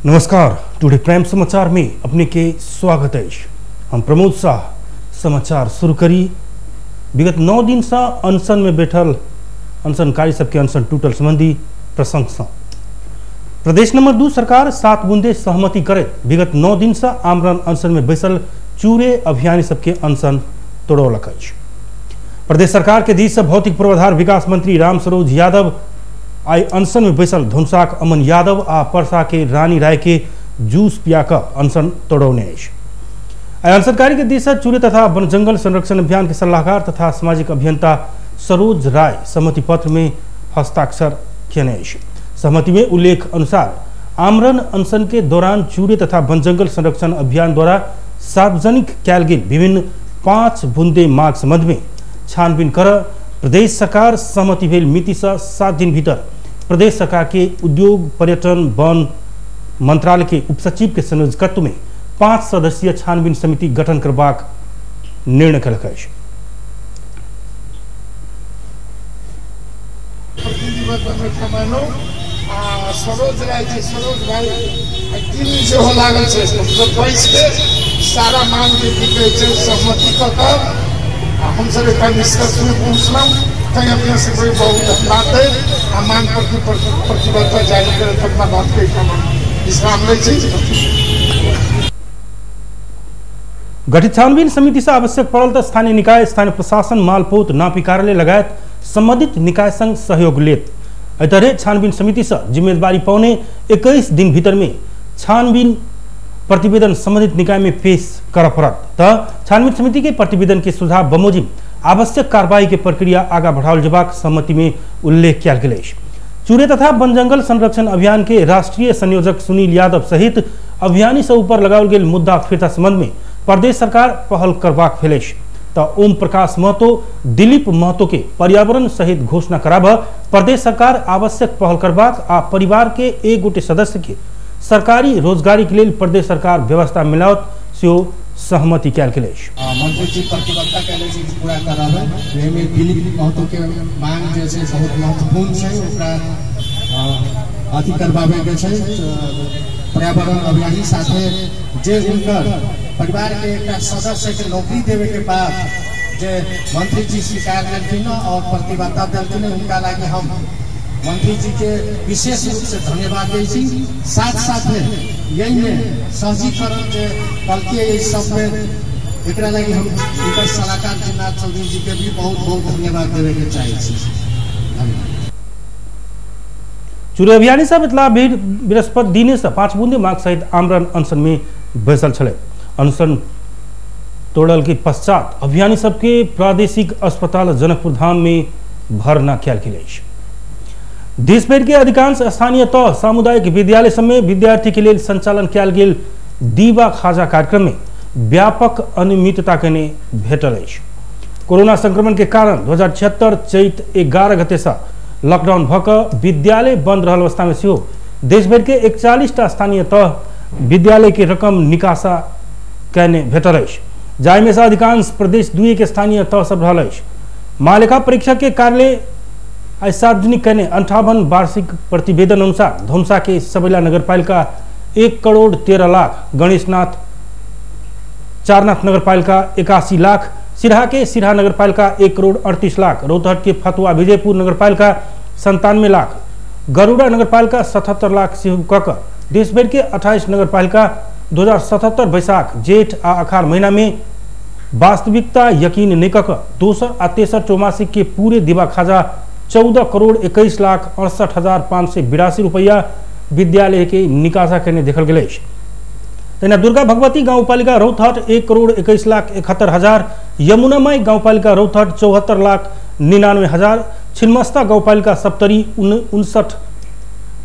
नमस्कार, today prime समाचार में अपने के स्वागत है। हम प्रमोद शाह समाचार शुरू करी। विगत 9 दिन से अनशन में बैठल अनशनकारी सबके अनशन टूटल संबंधी प्रसंग से प्रदेश नंबर 2 सरकार 7 बूंदे सहमति करे विगत 9 दिन से आमरण अनशन में बैसल चूरे अभियानी सबके अनशन तोड़ौलक अछि। प्रदेश सरकार के दिस से भौतिक पूर्वाधार विकास मंत्री राम सरोज यादव आई अनशन में बैसल धनुषाक अमन यादव आ परसा के रानी राय के जूस पिया कऽ अनशन तोड़ौने अछि। आई अनशनकारी के दिस से चूरे तथा वन जंगल संरक्षण अभियान के सलाहकार तथा सामाजिक अभियंता सरोज राय सहमति पत्र में हस्ताक्षर केने अछि। सहमति में उल्लेख अनुसार आमरण अनशन के दौरान चूरे तथा वन जंगल संरक्षण अभियान द्वारा सार्वजनिक कयल गेल विभिन्न 5 बुंदे मांग संबंध में छानबीन कर प्रदेश सरकार सहमति भेल मिति से 7 दिन भीतर प्रदेश सरकार के उद्योग पर्यटन वन मंत्रालय के उपसचिव के संयोजकत्व में 5 सदस्यीय छानबीन समिति गठन करबाक निर्णय केलक अछि। सरोज राय जी, सरोज भाई तीन से हो लागल छै, हमसब बैस के सारा मांग के की कहै छै सहमति कऽ कऽ हमसब एकटा निष्कर्ष में पहुँचलहुँ। तैं अपने सबके बहुत धन्यवाद है आ मांग प्रति प्रतिबद्धता जारी करैत अपना बात के विश्राम लै छी। गठित छानबीन समिति से आवश्यक पड़ल तऽ स्थानीय निकाय, स्थानीय प्रशासन, मालपोत, नापी कार्यालय लगायत संबंधित निकाय संग सहयोग लेत। एहि तरह छानबीन समिति से जिम्मेदारी पौने 21 दिन भीतर में छानबीन प्रतिवेदन संबंधित निकाय में पेश कर पड़त। त छानबीन समिति के प्रतिवेदन के सुझाव बमोजिम आवश्यक कार्रवाई के प्रक्रिया आगा बढ़ाओल जेबाक सहमति में उल्लेख कयल गेल अछि। चूरे तथा वन जंगल संरक्षण अभियान के राष्ट्रीय संयोजक सुनील यादव सहित अभियानी से ऊपर लगाओल गेल मुद्दा फिर्ता संबंध में प्रदेश सरकार पहल करबाक भेल अछि। त ओम प्रकाश महतो, दिलीप महतो के पर्यावरण सहित घोषणा कराब प्रदेश सरकार आवश्यक पहल करबाक आ परिवार के एक गोटे सदस्य के सरकारी रोजगारी के लेल प्रदेश सरकार व्यवस्था मिलाओत सेहो सहमति कयल गेल अछि। मंत्री जी प्रतिबद्धता कयले छै पूरा कराबै, एहिमे दिलीप महतो के मांग जे छै बहुत महत्वपूर्ण छै, ओकरा अथी करबाबै के छै। पर्यावरण अभियानी साथे जे हुनकर परिवार के एकटा सदस्य के नौकरी देवे के बाद जे मंत्री जी स्वीकार लेलखिन और प्रतिबद्धता देलखिन, हुनका लागि हम मंत्री जी के विशेष रूप से धन्यवाद दै छी। साथ साथ यही में सहजीकरण जे कलके सब में एकरा लागि हम हुनकर सलाहकार जिन्नाथ चौधरी जी के भी बहुत बहुत धन्यवाद देवे के चाहै छी। चूरे अभियानी सब इतला भीड़ बृहस्पति दिने से 5 बूंदे मांग सहित आमरण अनशन में बैसल छलै। अनशन तोड़ल के पश्चात अभियानी सबके प्रादेशिक अस्पताल जनकपुर धाम में भर्ना कयल गेल अछि। देश भर के अधिकांश स्थानीय तह सामुदायिक विद्यालय सब में विद्यार्थी के लेल संचालन कयल गेल दीवा खाजा कार्यक्रम में व्यापक अनियमितता केने भेटल अछि। कोरोना संक्रमण के कारण 2076 चैत 11 गते से लॉकडाउन भऽ कऽ विद्यालय बंद रहल अवस्था में सेहो देश भर के 41टा स्थानीय तह विद्यालय के रकम निकासा केने भेटल अछि, जाहिमे से अधिकांश प्रदेश 2 के स्थानीय तह सब रहल अछि। महालेखा परीक्षक के कार्यालय आई सार्वजनिक केने 58 वार्षिक प्रतिवेदन अनुसार धनुषा के सबैला नगरपालिका 1 करोड़ 13 लाख, गणेशनाथ चारनाथ नगरपालिका 81 लाख, सिरहा के सिरहा नगरपालिका 1 करोड़ 38 लाख, रौतहट के फतुआ विजयपुर नगरपालिका 97 लाख, गरुड़ा नगरपालिका 77 लाख सेहो कऽ कऽ देशभरि के 28 नगरपालिका 2077 बैसाख जेठ आ अखार महीना में वास्तविकता यकीन नहि कऽ कऽ दोसर आ तेसर चौमासिक के पूरे दिवा खाजा 14 करोड़ 21 लाख 68,582 रुपैआ विद्यालय के निकासा केने देखल गेल अछि। तहिना दुर्गा भगवती गाउँपालिका रौतहट 1 करोड़ 21 लाख 71 हजार, यमुनामाई गाउँपालिका रौतहट 74 लाख 99 हजार, छिन्मस्ता गाउँपालिका सप्तरी 59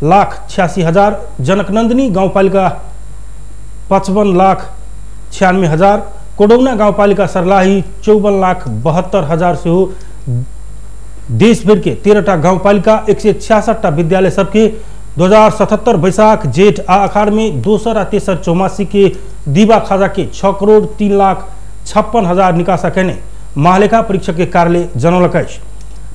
लाख 86 हजार, जनकनंदिनी गाउँपालिका 55 लाख 96 हजार, कोडौना गाउँपालिका सर्लाही 54 लाख 72 हजार सेहो देशभर के 13टा गाउँपालिका 166टा विद्यालय सबके 2077 बैसाख जेठ आ अखाड़ में दोसर आ तेसर चौमासी के दीवा खाजा के 6 करोड़ 3 लाख 56 हजार निकासा केने महालेखा परीक्षक के कार्यालय जनौलक अछि।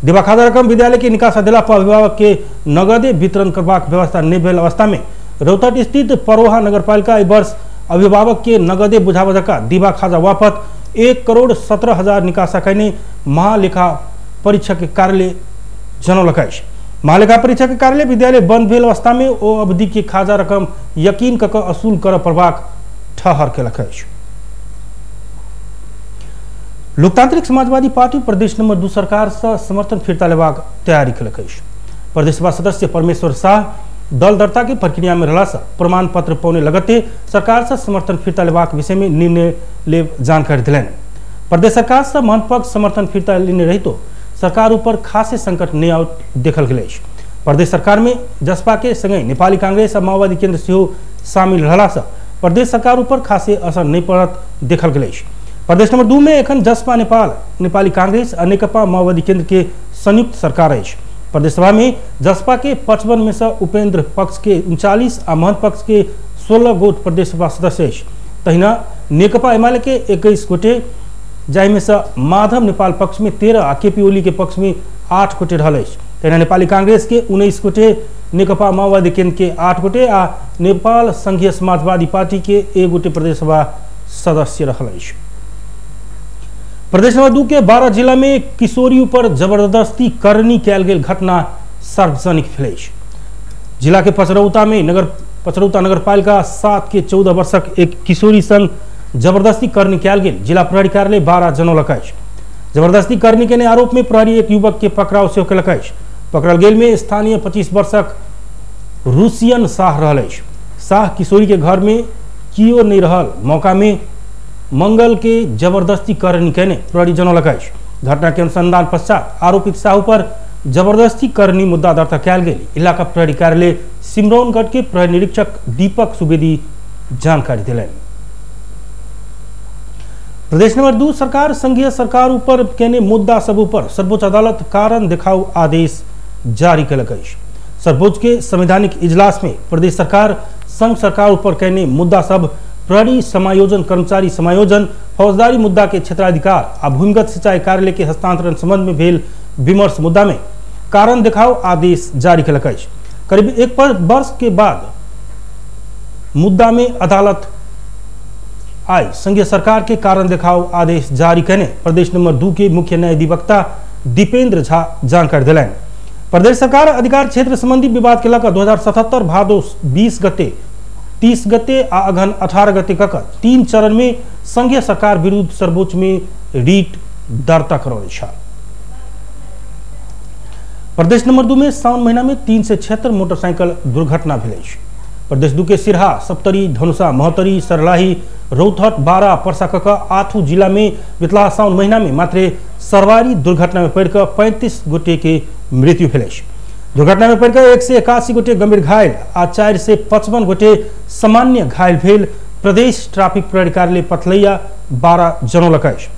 दीवा खाजा रकम विद्यालय के निकासा देला पर अभिभावक के नगदे वितरण करबाक व्यवस्था नहि भेल अवस्था में रौतहट स्थित परोहा नगरपालिका एहि वर्ष अभिभावक के नगदे बुझाबऽ जका दिवा खाजा वापत 1,17,000 निकासा कयने महालेखा परीक्षक के कार्यालय जनौलक अछि। महालेखा परीक्षक के कार्यालय विद्यालय बंद भेल अवस्था में ओ अवधि के खाजा रकम यकीन कऽ कऽ असूल करऽ पड़बाक ठहर केलक अछि। लोकतांत्रिक समाजवादी पार्टी प्रदेश नंबर 2 सरकार से समर्थन फिर्ता लेबाक तैयारी केलक अछि। प्रदेश सभा सदस्य परमेश्वर शाह दल दर्ता के प्रक्रिया में रहला से प्रमाण पत्र पौने लगते सरकार से समर्थन फिर्ता लेबाक विषय में निर्णय लेब जानकारी दिलनि। प्रदेश सरकार से महंत पक्ष समर्थन फिर्ता लेने रहितो सरकार ऊपर खासे संकट नहीं आवत देखल गेल अछि। प्रदेश सरकार में जसपा के संगे नेपाली कांग्रेस आ माओवादी केंद्र सेहो शामिल रहला से प्रदेश सरकार ऊपर खासे असर नहीं पड़त देखल गेल अछि। प्रदेश नंबर 2 में एखन जसपा नेपाल, नेपाली कांग्रेस आ नेकपा माओवादी केंद्र के संयुक्त सरकार अछि। प्रदेश सभा में जसपा के 55 में से उपेंद्र पक्ष के 39 आ महंत पक्ष के 16 गोट प्रदेश सभा सदस्य अछि। तहिना नेकपा एमाले के 21 गोटे, जाहिमे से माधव नेपाल पक्ष में 13 आ केपी ओली के पक्ष में 8 गोटे रहल अछि। तहिना नेपाली कांग्रेस के 19 गोटे, नेकपा माओवादी केंद्र के 8 गोटे आ नेपाल संघीय समाजवादी पार्टी के 1 गोटे प्रदेश सभा सदस्य रहल अछि। प्रदेश नंबर 2 के 12 जिला में किशोरी पर जबरदस्ती करनी कयल गेल घटना सार्वजनिक भेल अछि। जिला के पचरौता में पचरौता नगरपालिका 7 के 14 वर्षक एक किशोरी संग जबरदस्ती करनी कयल गेल जिला प्रहरी कार्यालय 12 जनौलक अछि। जबरदस्ती करनी के आरोप में प्रहरी एक युवक के पकड़ाव सेहो केलक अछि। पकड़ल गेल में स्थानीय 25 वर्षक रूसियन शाह रहल अछि। शाह किशोरी के घर में कियो नहीं रहल मौका में मंगल के जबरदस्ती करनी केने प्रहरी जनौलक अछि। घटना के अनुसंधान पश्चात आरोपित साहू पर जबरदस्ती करनी मुद्दा दर्ता कयल गेल इलाका प्रहरी कार्यालय सिमरौनगढ़ के प्रहरी निरीक्षक दीपक सुवेदी जानकारी दिलनि। प्रदेश नंबर 2 सरकार संघीय सरकार ऊपर केने मुद्दा सब ऊपर सर्वोच्च अदालत कारण देखाओ आदेश जारी केलक अछि। सर्वोच्च के संवैधानिक इजलास में प्रदेश सरकार संघ सरकार ऊपर केने मुद्दा सब प्रहरी समायोजन, कर्मचारी समायोजन, फौजदारी मुद्दा के क्षेत्राधिकार आ भूमिगत सिंचाई कार्यालय के हस्तांतरण संबंध में भेल विमर्श मुद्दा में कारण देखाओ आदेश जारी केलक अछि। करीब 1 वर्ष के बाद मुद्दा में अदालत आई संघीय सरकार के कारण देखाओ आदेश जारी केने प्रदेश नंबर 2 के मुख्य न्यायाधिवक्ता दीपेंद्र झा जानकारी दिलनि। प्रदेश सरकार अधिकार क्षेत्र संबंधी विवाद के लऽ 2077 भादो 20 गते, 30 गते आ अगहन 18 गते कऽ 3 चरण में संघीय सरकार विरुद्ध सर्वोच्च में रीट दर्ता करौने छल। प्रदेश नंबर 2 में साउन महीना में 376 मोटरसाइकिल दुर्घटना भेल अछि। प्रदेश 2 के सिरहा, सप्तरी, धनुषा, महोत्तरी, सरलाही, रौतहट, बारा, परसा कऽ 8 जिला में बितला साउन महीना में मात्र सरवारी दुर्घटना में पड़ि कऽ 35 गोटे के मृत्यु भेल अछि। दुर्घटना में पड़ि कऽ 181 गोटे गंभीर घायल आ 455 गोटे सामान्य घायल भेल प्रदेश ट्रैफिक प्रहरी कार्यालय पथलैया 12 जनौलक अछि।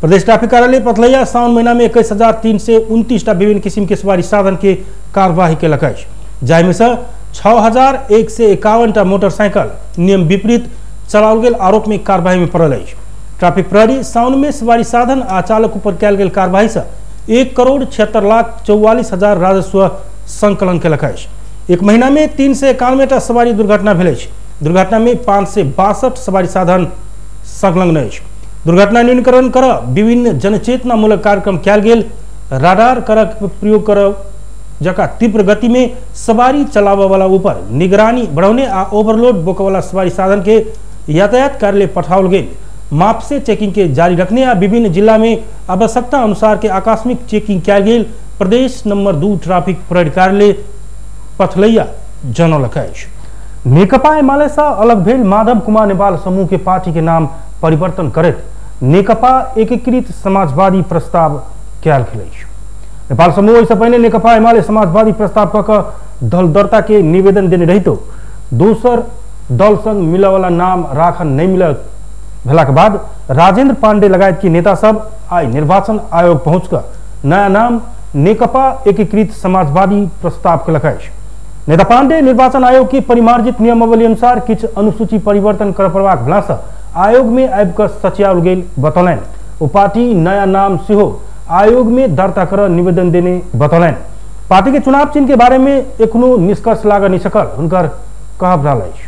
प्रदेश ट्रैफिक कार्यालय पथलैया साउन महीना में 21,329 टा विभिन्न किसिम के सवारी साधन के कार्यवाही केलक अछि, जाहिमे से 6,151 टा मोटरसाइकिल नियम विपरीत चलाओल गेल आरोप में कार्यवाही में पड़ल अछि। ट्रैफिक प्रहरी साउन में सवारी साधन आ चालक ऊपर कयल गेल कार्यवाही से 1,76,44,000 राजस्व संकलन केलक अछि। एक महीना में 391 टा सवारी दुर्घटना भेल अछि। दुर्घटना में 562 सवारी साधन संलग्न अछि। दुर्घटना न्यूनीकरण कर विभिन्न जनचेतनामूलक कार्यक्रम कयल गेल। राडार करक प्रयोग कर जका तीव्र गति में सवारी चलाबय वाला ऊपर निगरानी बढ़ौने आ ओवरलोड बोकवाला सवारी साधन के यातायात कार्यालय पठाओल गेल। माप से चेकिंग के जारी रखने आ विभिन्न जिला में आवश्यकता अनुसार के आकस्मिक चेकिंग कयल गेल प्रदेश नंबर 2 ट्रैफिक प्रहरी कार्यालय पथलैया जनौलक अछि। नेकपा एमाले से अलग भेल माधव कुमार नेपाल समूह के पार्टी के नाम परिवर्तन करैत नेकपा एकीकृत समाजवादी प्रस्ताव कयल गेल अछि। नेपाल समूह एहिसँ पहिने नेकपा एमाले समाजवादी प्रस्ताव कऽ कऽ दल दर्ता के निवेदन देने रहितो दोसर दल संग मिलयवला नाम राखन नहीं मिलल भेलाक बाद राजेंद्र पांडे लगायत के नेता सब आई निर्वाचन आयोग पहुंचकर नया नाम नेकपा एकीकृत समाजवादी प्रस्ताव केलक अछि। नेता पांडे निर्वाचन आयोग के परिमार्जित नियमावली अनुसार किछु अनुसूची परिवर्तन करय पड़बाक भेलासँ आयोग में आबि कऽ सचियाओल गेल बतौलनि। ओ पार्टी नया नाम सेहो आयोग में दर्ता कर निवेदन देने बतौलनि। पार्टी के चुनाव चिन्ह के बारे में एखनो निष्कर्ष लागऽ नहीं सकल हुनकर कहब रहल अछि।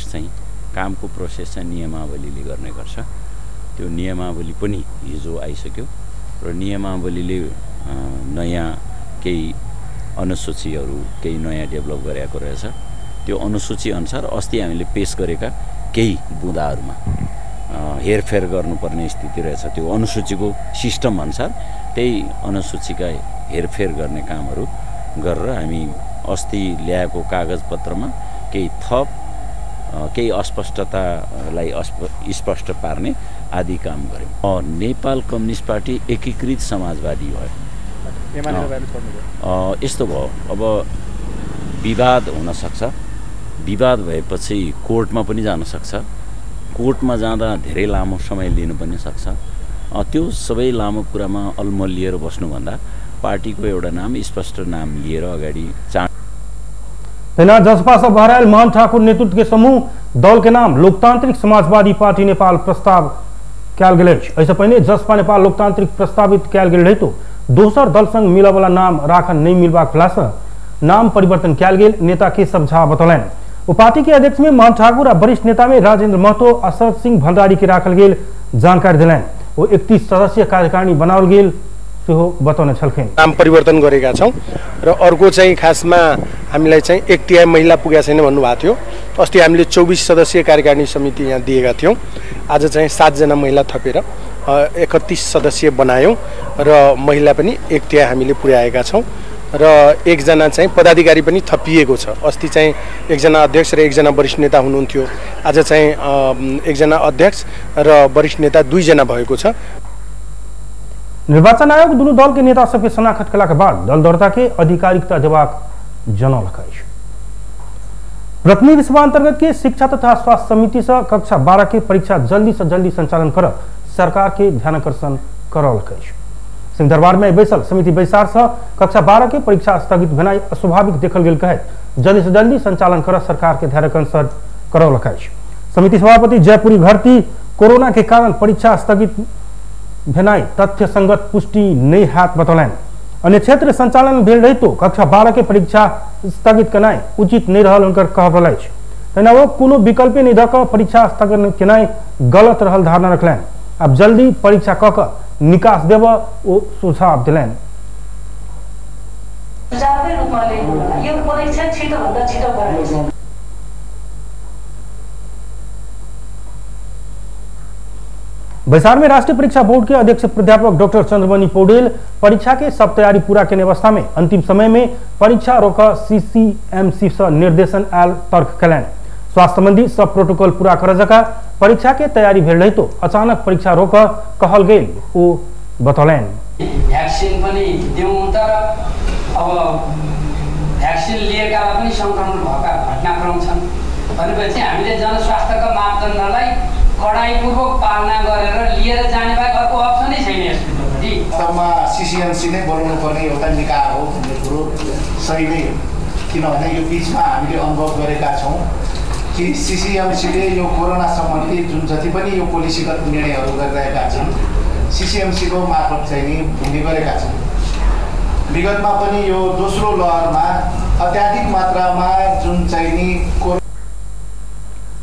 चाहिँ कामको प्रोसेस चाहिँ नियमावलीले गर्ने गर्छ। त्यो नियमावली पनि हिजो आइसक्यो र नियमावलीले नयाँ केही अनुसूचीहरू केही नयाँ डेभलप गरेको रहेछ। त्यो अनुसूची अनुसार अस्ति हामीले पेश गरेका केही बुँदाहरूमा हेरफेर गर्नुपर्ने स्थिति रहेछ। त्यो अनुसूचीको सिस्टम अनुसार त्यही अनुसूचीका हेरफेर गर्ने कामहरू गरेर हामी अस्ति ल्याएको कागजपत्रमा केही थप केही अस्पष्टतालाई स्पष्ट पार्ने आदि काम गऱ्यौँ। नेपाल कम्युनिस्ट पार्टी एकीकृत समाजवादी भयो। यस्तो भयो, अब विवाद हुनसक्छ, विवाद भएपछि कोर्टमा पनि जान सक्छ, कोर्टमा जाँदा धेरै लामो समय लिनु पनि सक्छ। त्यो सबै लामो कुरामा अल्मलिएर बस्नुभन्दा पार्टीको एउटा नाम स्पष्ट नाम लिएर अगाडि तहिना जसपा से बहरायल मोहन ठाकुर नेतृत्व के समूह दल के नाम लोकतांत्रिक समाजवादी पार्टी नेपाल प्रस्ताव कयल गेल अछि। एहिसँ पहिने जसपा नेपाल लोकतांत्रिक प्रस्तावित कयल गेल रहितो दोसर दल संग मिलऽवला नाम राखन नहि मिलबाक भेलासँ नाम परिवर्तन कयल गेल नेता केशव झा बतौलनि। ओ पार्टी के अध्यक्ष में मोहन ठाकुर आ वरिष्ठ नेता में राजेंद्र महतो आ शरद सिंह भंडारी के राखल गेल जानकारी देलनि। ओ 31 सदस्यीय कार्यकारिणी बनाओल गेल सेहो बतौने छलखिन। नाम परिवर्तन गरेका छौँ र अर्को चाहिँ खासमा हामीलाई चाहिँ 1/3 महिला पुगेको छैन भन्नुभएको थियो। अस्ति हामीले 24 सदस्यीय कार्यकारिणी समिति यहाँ दिएका थियौँ। आज चाहिँ 7 जना महिला थपेर 31 सदस्यीय बनायौँ र महिला पनि 1/3 हामीले पुर्याएका छौँ र एकजना चाहिँ पदाधिकारी पनि थपिएको छ। अस्ति चाहिँ एकजना अध्यक्ष र एकजना वरिष्ठ नेता हुनुहुन्थ्यो, आज चाहिँ एकजना अध्यक्ष र वरिष्ठ नेता 2 जना भएको छ। निर्वाचन आयोग दुनू दल के नेता सबके शनाखत कला के बाद दल दर्ता के आधिकारिकता देबाक जनौलक अछि। प्रतिनिधि सभा अंतर्गत के शिक्षा तथा स्वास्थ्य समिति से कक्षा 12 के परीक्षा जल्दी से जल्दी संचालन कर सरकार के ध्यानाकर्षण करौलक अछि। सिंहदरबार में बैसल समिति बैसार से कक्षा 12 के परीक्षा स्थगित भेनाइ अस्वाभाविक देखल गेल कहैत जल्दी से जल्दी संचालन कर सरकार के ध्यानाकर्षण करौलक अछि। समिति सभापति जयपुरी घरती कोरोना के कारण परीक्षा स्थगित भेनाइ तथ्य संगत पुष्टि नहीं हैत बतौलनि। अन्य क्षेत्र संचालन भेल रहितो कक्षा 12 के परीक्षा स्थगित केनाइ उचित नहीं रहल हुनकर कहब रहल अछि। तहिना ओ कोनो विकल्पे नहीं दऽ कऽ परीक्षा स्थगन केनाइ गलत रहल धारणा रखलनि। आब जल्दी परीक्षा कऽ कऽ निकास देबऽ ओ सुझाव देलनि। बैसार में राष्ट्रीय परीक्षा बोर्ड के अध्यक्ष प्राध्यापक डॉक्टर चंद्रमणि पौडेल परीक्षा के सब तैयारी पूरा केने अवस्था में अंतिम समय में परीक्षा रोक सीसीएमसी से निर्देशन आयल तर्क कयलनि। स्वास्थ्य संबंधी सब प्रोटोकॉल पूरा कर जका परीक्षा के तैयारी भेल रहितो अचानक परीक्षा रोक कहल गेल ओ बतौलनि। भ्याक्सिन पनि दिउँ, तर अब भ्याक्सिन लिएकालाई पनि संक्रमण भएका घटनाक्रम छन् भनेपछि हामीले जनस्वास्थ्यका मापदण्डलाई कडाइपूर्वक पालना गरेर लिएर जाने बाहेक अर्को अप्सनै छैन। यसभित्रपट्टि वास्तवमा सीसीएमसी नै बनाउनु पर्ने एउटा निकाय हो भन्ने कुरो सही नै हो, किनभने यो बिचमा हामीले अनुभव गरेका छौँ कि सीसीएमसीले यो कोरोना सम्बन्धी जुन जति पनि यो पोलिसीगत निर्णयहरू गरिरहेका छन् सीसीएमसीको मार्फत चाहिँ नि हुने गरेका छन्। विगतमा पनि यो दोस्रो लहरमा अत्याधिक मात्रामा जुन चाहिँ नि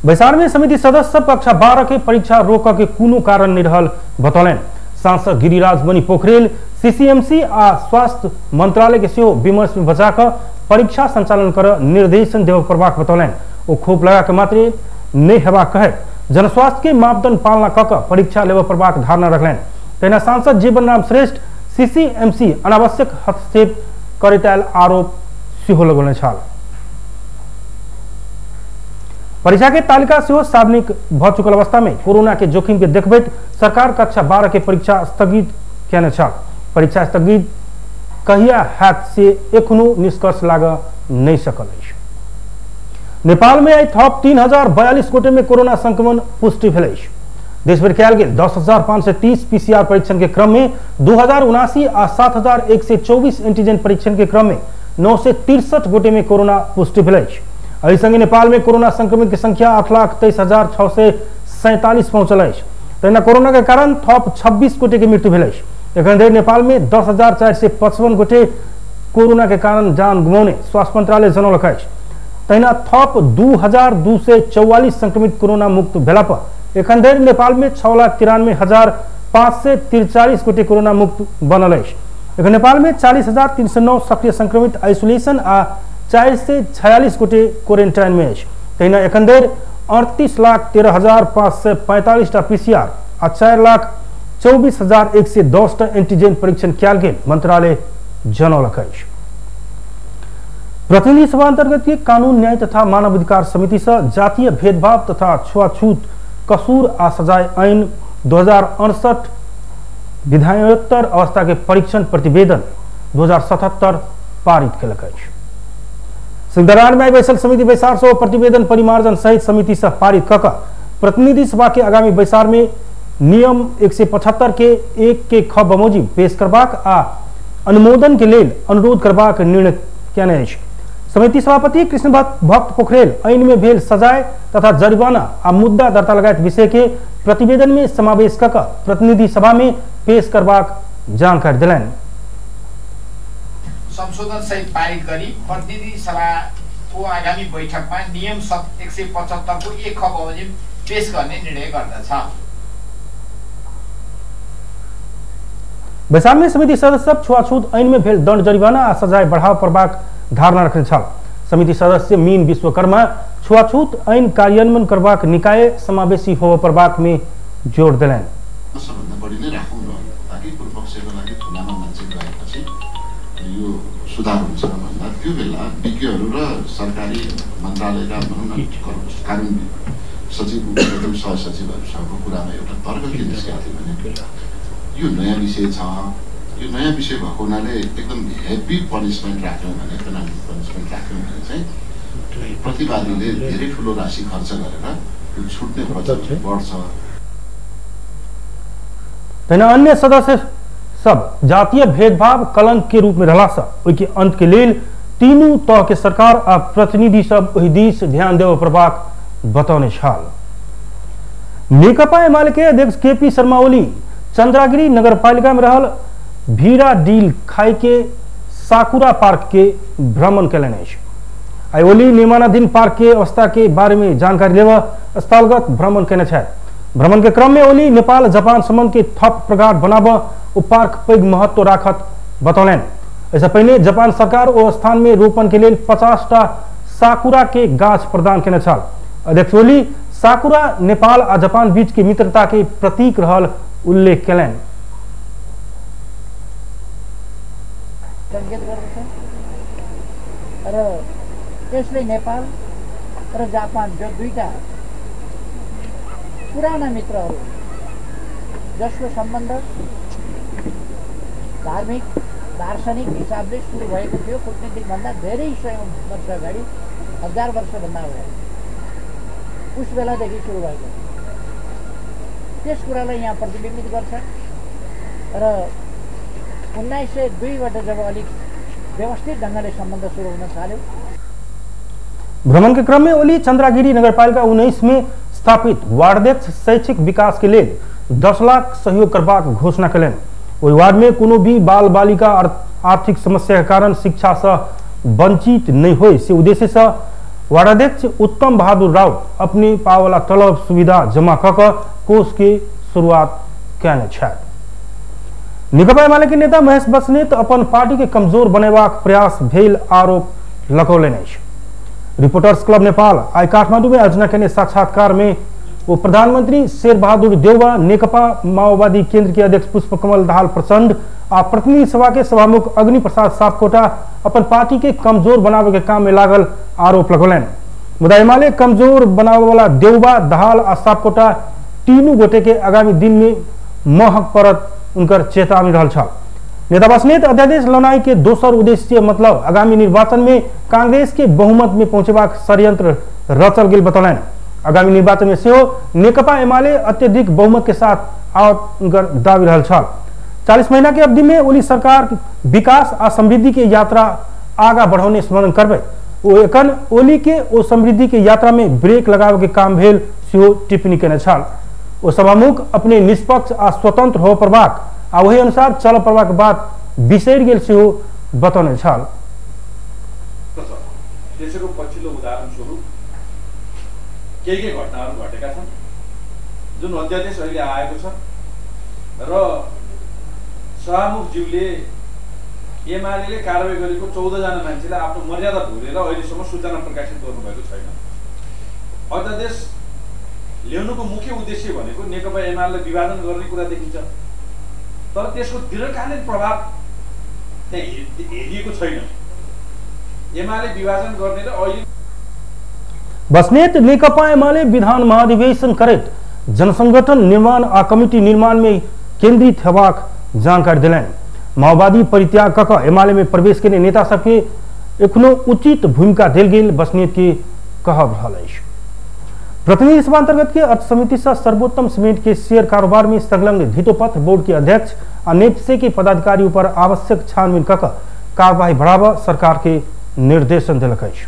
बैसार में समिति सदस्य कक्षा 12 के परीक्षा रोक के कोनो कारण नहीं रहल बतौलनि। सांसद गिरिराज मणि पोखरेल सीसीएमसी आ स्वास्थ्य मंत्रालय के सेहो विमर्श में बचा कऽ परीक्षा संचालन कर निर्देशन देबय पड़बाक बतौलनि। ओ खोप लगा के मात्रे नहीं हेबाक कहैत जनस्वास्थ्य के मापदंड पालना कऽ कऽ परीक्षा लेबय पड़बाक धारणा रखलनि। तहिना सांसद जीवन राम श्रेष्ठ सीसीएमसी अनावश्यक हस्तक्षेप करैत आयल आरोप सेहो लगौने छल। परीक्षा के तालिका सेहो सार्वजनिक भ चुकल अवस्था में कोरोना के जोखिम के देखबैत सरकार कक्षा 12 के परीक्षा स्थगित केने छल। परीक्षा स्थगित कहिया हैत से एखनो निष्कर्ष लागऽ नहीं सकल अछि। नेपाल में आइ थप 3042 गोटे में कोरोना संक्रमण पुष्टि भेल अछि। देशभरि कयल गेल 10,530 पीसीआर परीक्षण के क्रम में 2079 आ 7,124 एंटीजन परीक्षण के क्रम में 963 गोटे में कोरोना पुष्टि भेल अछि। एहि संगे नेपाल में कोरोना संक्रमित के संख्या 8,23,647 पहुंचल अछि। तहिना कोरोना के कारण थप 26 गोटे के मृत्यु भेल अछि। एखन धरि नेपाल में 10,455 गोटे कोरोना के कारण जान गुमौने स्वास्थ्य मंत्रालय जनौलक अछि। तहिना थप 2244 संक्रमित कोरोना मुक्त भेला पर एखन धरि नेपाल में 6,93,543 गोटे कोरोना मुक्त बनल अछि। एखन नेपाल में 40,309 सक्रिय संक्रमित आइसोलेशन आ 446 गोटे क्वारेंटाइन में अछि। तहिना एखन धरि 38,13,545 टा पीसीआर आ 4,24,110 टा एंटीजन परीक्षण कयल गेल मंत्रालय जनौलक अछि। प्रतिनिधि सभा अंतर्गत के कानून न्याय तथा मानवाधिकार समिति से जातीय भेदभाव तथा छुआछूत कसूर आ सजाय ऐन 2068 विधायोत्तर अवस्था के परीक्षण प्रतिवेदन 2077 पारित केलक अछि। सिंहदरबार में बैसल समिति बैसार से प्रतिवेदन परिमार्जन सहित समिति से पारित कऽ प्रतिनिधि सभा के आगामी बैसार में नियम 175 के 1 के ख बमोजिम पेश करबाक आ अनुमोदन के लेल अनुरोध करबाक निर्णय कयने अछि। समिति सभापति कृष्ण भक्त पोखरेल ऐन में भेल सजाय तथा जरिमाना आ मुद्दा दर्ता लगायत विषय के प्रतिवेदन में समावेश कऽ प्रतिनिधि सभा में पेश करबाक जानकारी दिलनि। संशोधन सहित पारित गरी प्रतिनिधि सभाको आगामी बैठकमा नियम 175 को 1 ख बमोजिम पेश गर्ने निर्णय गर्दछ। बैसार में समिति सदस्य सब छुआछूत ऐन में भेल दंड जरिमाना आ सजाय बढ़ाव पड़बाक धारणा रखने छल। समिति सदस्य मीन विश्वकर्मा छुआछूत ऐन कार्यान्वयन करबाक निकाय समावेशी होबय पड़बाक में जोर देलनि। सबभन्दा बढी नै राखौँ न ताकि पूर्वपक्षको लागि थुनामा मान्छे गएपछि यो सुधार हुन्छ भन्दा त्यो बेला विज्ञहरू र सरकारी मन्त्रालयका भनौँ न कानुन सचिव उपसचिव सहसचिवहरूसँगको कुरामा एउटा तर्क के निस्केको थियो भने यो नयाँ विषय छ, यो नयाँ विषय भएको हुनाले एकदम हेभी पनिसमेन्ट राख्यौँ भने पेनाल्टी पनिसमेन्ट राख्यौँ भने चाहिँ प्रतिवादीले धेरै ठुलो राशि खर्च गरेर यो छुट्ने प्रचलन बढ्छ। तहिना अन्य सदस्य सब जातीय भेदभाव कलंक के रूप में रहला से ओहि के अंत के लेल तीनू तह के सरकार आ प्रतिनिधि सब ओहि दिस ध्यान देबय पड़बाक बतौने छल। नेकपा एमाले के अध्यक्ष केपी शर्मा ओली चंद्रागिरी नगरपालिका में रहल भीड़ा डील खाई के साकुरा पार्क के भ्रमण कयलनि अछि। आइ ओली निर्माणाधीन पार्क के अवस्था के बारे में जानकारी लेबऽ स्थलगत भ्रमण कयने छथि। भ्रमण के क्रम में ओली नेपाल जापान संबंध के थप प्रगाढ़ बनाबऽ ओ पार्क पैघ महत्व राखत बतौलनि। एहिसँ पहिने जापान सरकार ओ स्थान में रोपण के लेल 50 टा साकुरा के गाछ प्रदान कयने छल। अध्यक्ष ओली साकुरा नेपाल आ जापान बीच के मित्रता के प्रतीक रहल उल्लेख कयलनि। संकेत गर्दछ र त्यसले नेपाल र जापान जो दुईटा पुराना मित्रहरू जसको सम्बन्ध धार्मिक दार्शनिक हिसाबले सुरु भएको थियो कूटनीतिकभन्दा धेरै सयौँ वर्ष अगाडि, हजार वर्षभन्दा अगाडि, उस बेलादेखि सुरु भएको त्यस कुरालाई यहाँ प्रतिबिम्बित गर्छ र 1902बाट जब अलिक व्यवस्थित ढङ्गले सम्बन्ध सुरु हुन थाल्यो। भ्रमण के क्रम में ओली चंद्रागिरी नगरपालिका 19 में स्थापित वार्डाध्यक्ष शैक्षिक विकास के लेल 10 लाख सहयोग करबाक घोषणा कयलनि। ओहि वार्ड में कोनो भी बाल बालिका आर्थिक समस्या के कारण शिक्षा से वंचित नहीं होय से उद्देश्य से वार्डाध्यक्ष उत्तम बहादुर राउत अपने पावला तलब सुविधा जमा कऽ कऽ कोष के शुरुआत कयने छथि। नेकपा एमाले के नेता महेश बस्नेत अपन पार्टी के कमजोर बनेबाक प्रयास भेल आरोप लगौलनि अछि। रिपोर्टर्स क्लब नेपाल आइ काठमांडू में आयोजना कयने साक्षात्कार में वो प्रधानमंत्री शेरबहादुर देउवा, नेकपा माओवादी केंद्र के अध्यक्ष पुष्पकमल दाहाल प्रचंड आ प्रतिनिधि सभा के सभामुख अग्नि प्रसाद सापकोटा अपन पार्टी के कमजोर बनावे के काम में लागल आरोप लगौलनि। मुदा एमाले कमजोर बनावे वाला देउवा, दाहाल आ सापकोटा तीनू गोटे के आगामी दिन में महक पड़त उनकर चेतावनी रहल छल। नेता बस्नेत अध्यादेश लौनाई के दोसर उद्देश्य मतलब आगामी निर्वाचन में कांग्रेस के बहुमत में पहुंचबाक षड्यंत्र रचल गेल बतौलनि। आगामी निर्वाचन में सेहो नेकपा एमाले अत्यधिक बहुमत के साथ आओत उनकर दावी रहल छल। 40 महीना के अवधि में ओली सरकार विकास आ समृद्धि के यात्रा आगा बढ़ौने स्मरण करबै ओ एखन ओली के ओ समृद्धि के यात्रा में ब्रेक लगावे के काम भेल सेहो टिप्पणी केने छल। ओ सभामुख अपने निष्पक्ष आ स्वतंत्र होबय पड़बाक आ ओहि अनुसार चलय पड़बाक बात बिसरि गेल सेहो बतौने छल। त्यसको पछिल्लो उदाहरण स्वरूप केही केही घटनाहरू घटेका छन् जुन अध्यादेश अहिले आएको छ र सभामुखज्यूले एमाले कारवाही गरेको 14 जना मान्छेलाई आफ्नो मर्यादा भुलेर अहिलेसम्म सूचना प्रकाशित गर्नुभएको छैन। अध्यादेश ल्याउनुको मुख्य उद्देश्य भनेको नेकपा एमालेलाई विभाजन गर्ने कुरा देखिन्छ, तर त्यसको दीर्घकालीन प्रभाव त्यहाँ हेरिएको छैन। एमाले विभाजन गर्ने र अहिले बस्नेत नेकपा एमाले विधान महाधिवेशन करैत जनसंगठन निर्माण आ कमिटी निर्माण में केंद्रित हेबाक जानकारी दिलनि। माओवादी परित्याग कऽ एमाले में प्रवेश केने नेता सबके एखनो उचित भूमिका देल गेल बस्नेत के कहब रहल अछि। प्रतिनिधि सभा अंतर्गत के अर्थ समिति से सर्वोत्तम सीमेंट के शेयर कारोबार में संलग्न धितोपत्र बोर्ड के अध्यक्ष आ नेप्से के पदाधिकारी पर आवश्यक छानबीन कऽ कार्यवाही बढ़ाबऽ सरकार के निर्देशन देलक अछि।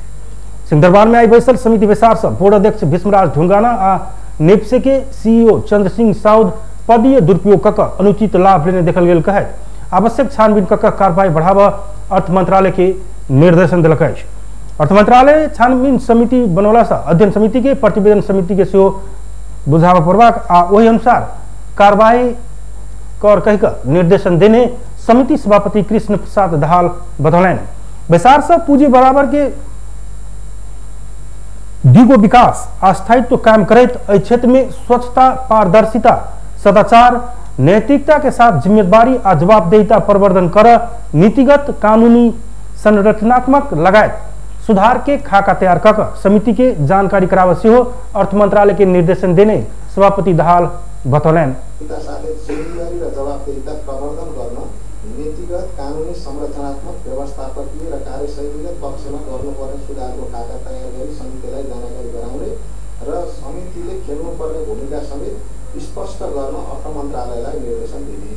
सिंहदरबार में आई बैसल समिति बैसार से बोर्ड अध्यक्ष भीष्मराज ढुंगाना आ नेप्से के सीईओ चंद्र सिंह साउद पदीय दुरुपयोग कऽ अनुचित लाभ लेने देखल गेल कहैत आवश्यक छानबीन कऽ कार्रवाई बढ़ाबऽ अर्थ मंत्रालय के निर्देशन देलक अछि। अर्थ मंत्रालय छानबीन समिति बनौला से अध्ययन समिति के प्रतिवेदन समिति के सेहो बुझाबऽ पड़बाक आ ओहि अनुसार कार्रवाई कर कहि कऽ निर्देशन देने समिति सभापति कृष्ण प्रसाद दाहाल बतौलनि। बैसार से पूंजी बराबर के दिगो विकास आ स्थायित्व कायम करैत एहि क्षेत्र में स्वच्छता, पारदर्शिता, सदाचार, नैतिकता के साथ जिम्मेदारी आ जवाबदेहिता प्रवर्धन कर नीतिगत, कानूनी, संरचनात्मक लगायत सुधार के खाका तैयार कर समिति के जानकारी कराबऽ सेहो अर्थ मंत्रालय के निर्देशन देने सभापति दाहाल बतौलनि। जिम्मेदारी र जवाबदेहिता प्रवर्धन गर्न नीतिगत, कानूनी, संरचनात्मक, व्यवस्थापकीय र कार्यशैलीगत पक्षमा गर्नुपर्ने सुधारको खाका तयार गरी समितिलाई जानकारी गराउने र समितिले खेल्नुपर्ने भूमिका समेत स्पष्ट गर्न अर्थ मन्त्रालयलाई निर्देशन दिने।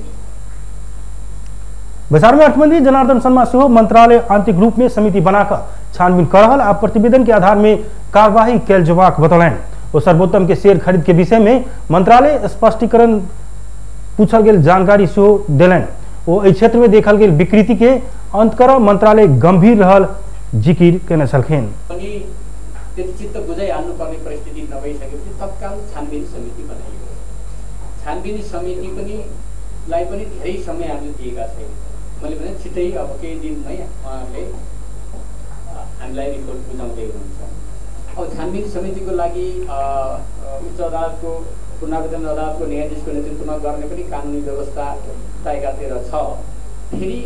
बैसार में अर्थमंत्री जनार्दन शर्मा सेहो मंत्रालय आंतरिक रूप में समिति बनाकर छानबीन कर रहल आ प्रतिवेदन के आधार में कार्यवाही कैल जेबाक बतौलनि। ओ सर्वोत्तम के शेयर खरीद के विषय में मंत्रालय स्पष्टीकरण पूछल गेल जानकारी सेहो देलनि। ओ एहि क्षेत्र में देखल गेल विकृति के अंत कर मंत्रालय गंभीर रहल जिकिर केने छलखिन। चित्त बुझाइहाल्नुपर्ने परिस्थिति नभइसकेपछि तत्काल छानबिन समिति बनाइयो। छानबिन समिति पनि लाई पनि धेरै समय हामीले दिएका छैनौँ। मैले भने छिटै अब केही दिनमै उहाँहरूले हामीलाई रिपोर्ट बुझाउँदै हुनुहुन्छ। अब छानबिन समितिको लागि उच्च अदालतको पुनरावेदन अदालतको न्यायाधीशको नेतृत्वमा गर्ने पनि कानुनी व्यवस्था एकातिर छ। फेरि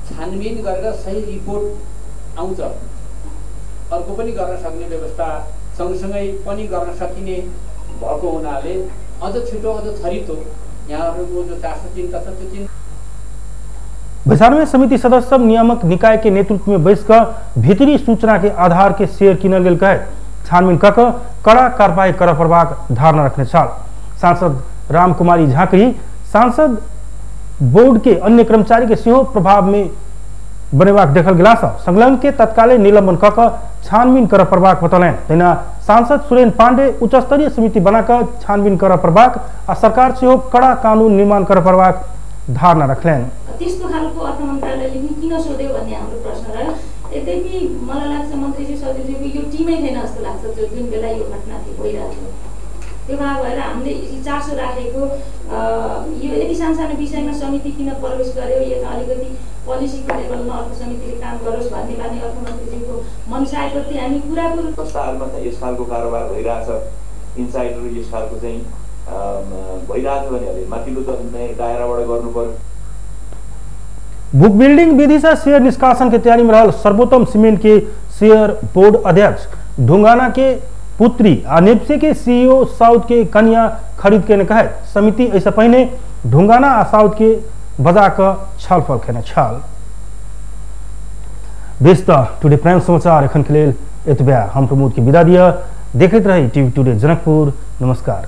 छानबिन गरेर सही रिपोर्ट आउँछ, अर्को पनि गर्न सक्ने व्यवस्था सँगसँगै पनि गर्न सकिने भएको हुनाले अझ छिटो अझ छरितो यहाँहरूको जो चासो चिन्ता छ त्यो चिन्ता। बैसार में समिति सदस्य सब नियामक निकाय के नेतृत्व में बैसकर भीतरी सूचना के आधार के शेयर किनल गेल कहैत छानबीन कऽ कड़ा कार्रवाई करऽ पड़बाक धारणा रखने छल। सांसद रामकुमारी झाँक्री सांसद बोर्ड के अन्य कर्मचारी के सेहो प्रभाव में बनेबाक देखल गेला सँ संलग्न के तत्काले निलंबन कऽ कऽ छानबीन करऽ पड़बाक बतौलनि। तहिना सांसद सुरेन्द्र पांडे उच्च स्तरीय समिति बनाकऽ छानबीन करऽ पड़बाक आ सरकार सेहो कड़ा कानून निर्माण करऽ पड़बाक धारणा रखलनि। त्यस्तो खालको अर्थ मन्त्रालयले पनि किन सोध्यो भन्ने हाम्रो प्रश्न रह्यो। यद्यपि मलाई लाग्छ मन्त्रीज्यू सचिवज्यूको यो टिमै थिएन जस्तो लाग्छ जो जुन बेला यो घटना थियो भइरहेको थियो। त्यो भएर हामीले चासो राखेको यो यति सानसानो विषयमा समिति किन प्रवेश गर्यो, यो त अलिकति पोलिसीको लेभलमा अर्थ समितिले काम गरोस् भन्ने बानी अर्थमन्त्रीज्यूको मनसायप्रति हामी पुरापुर संस्थाहरूमा चाहिँ यस खालको कारोबार भइरहेछ, इनसाइडर यस खालको चाहिँ भइरहेछ भने माथिल्लो दायराबाट गर्नु पर्यो। बुक बिल्डिंग विधि से शेयर निष्कासन के तैयारी में रहल सर्वोत्तम सीमेंट के शेयर बोर्ड अध्यक्ष ढुंगाना के पुत्री आ नेप्से के सीईओ साउथ के कन्या खरीद के कहैत समिति एहिसँ पहिने ढुंगाना आ साउथ के बजा कऽ छलफल केने छल। बेस त टुडे प्राइम समाचार एखन के लेल एतबे। हम प्रमोद के विदा दिअ। देखैत रही टीवी टुडे जनकपुर। नमस्कार।